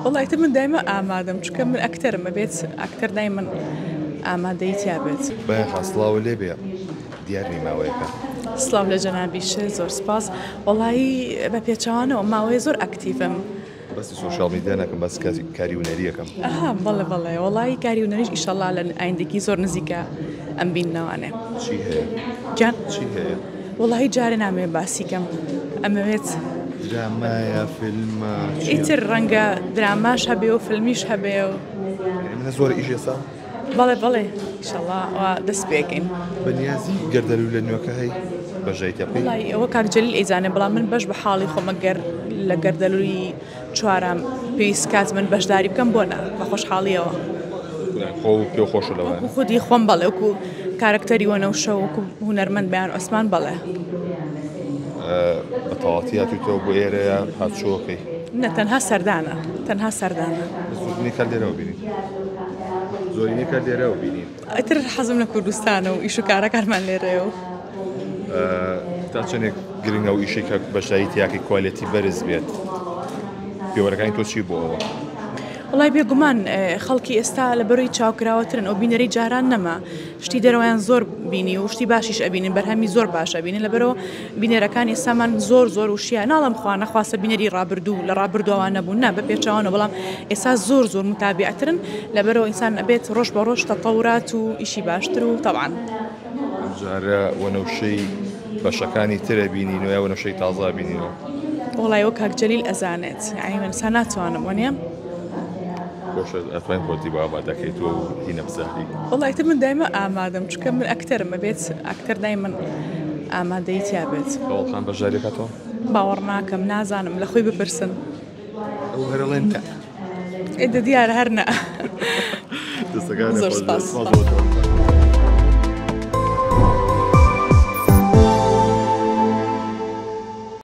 وەڵا ئیتر من دایمە ئامادەم چونکە من ئەکتەرم ئەبێت ئەکتەر دایمەن ئامادەی تیا بێت. بایان خان سڵاوە لێ بێ دیار نی ماوەیەکە. سڵاو لە جەنابیشت زۆر سپاس. وەڵایی بە پێچەوانەوە ماوەیە زۆر ئەکتیڤم. باسی سۆشیال میدیا ناکەم باسی کاری هونەری ئەکەم. ئەها بەڵێ بەڵێ وەڵایی کاری هونەریش ئیشەڵا لە ئایندەکی زۆر نزیکە ئەم بیننەوانێ. چی هەیە؟ گیان؟ چی هەیە؟ وەڵایی جارێ نامەوێ باسی کەم ئەمەوێت. درامایە فیلمە چیە؟ ئیتر ڕەنگە دراماش هەبێ و فیلمیش هەبێ و. یانی منە زۆر ئیش ئێستا؟ بەڵێ بەڵێ ئیشەڵا وا دەست پێکەین. بەنیازی گەردەلوولە نوێکە هەی بەشداری تیا بکەی؟ وەڵایی ئەوە کاک جەلیل ئەیزانێ بەڵام من بەش بە حاڵی خۆم ئەگەر لە گەردەلوولی چوارەم پێویست کات من بەشداری بکەم بۆ نا بە خۆشحاڵیەوە. خۆ پێو خۆشە لەوانە. وەکو خودی خۆم بەڵێ وەکو کارەکتەری وەنەوشە وەکو هونەرمەند بەیان عوسمان بەڵێ. بە تەواتی هاتوویتەوە بۆ ئێرە یا هاتوچۆکەی؟ نە تەنها سەردانە تەنها سەردانە. زۆرینەی کات لێرەوە بینین. زۆرینەی کات لێرەوە بینین. ئیتر حەزم لە کوردستانە و ئیش و کارەکانمان لێرەیە و. تا چەندێک گرنگە ئەو ئیشەی کە بەشداری تیاکەی کوالێتی بەرز بێت؟ پێوەرەکانی تۆ چی بۆ ئەوە؟ وەڵای بێگومان خەڵکی ئێستا لە بەرەی چاوکراوەترن ئەو بینەری جاران نەما شتی دەرەوەیان زۆر بینی و شتی باشیش ئەبینن بەرهەمی زۆر باش ئەبینن لەبەرەوە بینەرەکان ئێستامان زۆر زۆر وشیا ناڵم خوا نەخواستە بینەری ڕابردوو لە ڕابردووەوە نەبوون نا بە پێچەوانە بەڵام ئێستا زۆر زۆر متابعترن لەبەرەوە ئینسان ئەبێت ڕۆژ بە ڕۆژ تەتەورات و ئیشی باشتر و تەبعەن. ئەمجارە وەنەوشەی بەشەکانی تر ئەبینینەوە یا وەنەوشەی تازە ئەبینینەوە؟ وەڵای ئەوە کاک جەلیل ئەزانێت یانی من ئێستا ناتوانم وەنیە؟ خۆشە ئەتوانی خۆتی بۆ ئامادە کەیت و هینە بزانی. وەڵای ئیتر من دایمە ئامادەم چونکە من ئەکتەرم ئەبێت ئەکتەر دایمەن ئامادەی تیا بێت. هەوەڵ خان بەشداری ئەکاتەوە؟ باوەڕ ناکەم نازانم لە خۆی بپرسن. ئەو هەر ئەڵێن نا. ئێ دە دیارە هەر نا. دەستەکانت زۆر خۆش بێت سپاس. سپاس بۆ تۆ.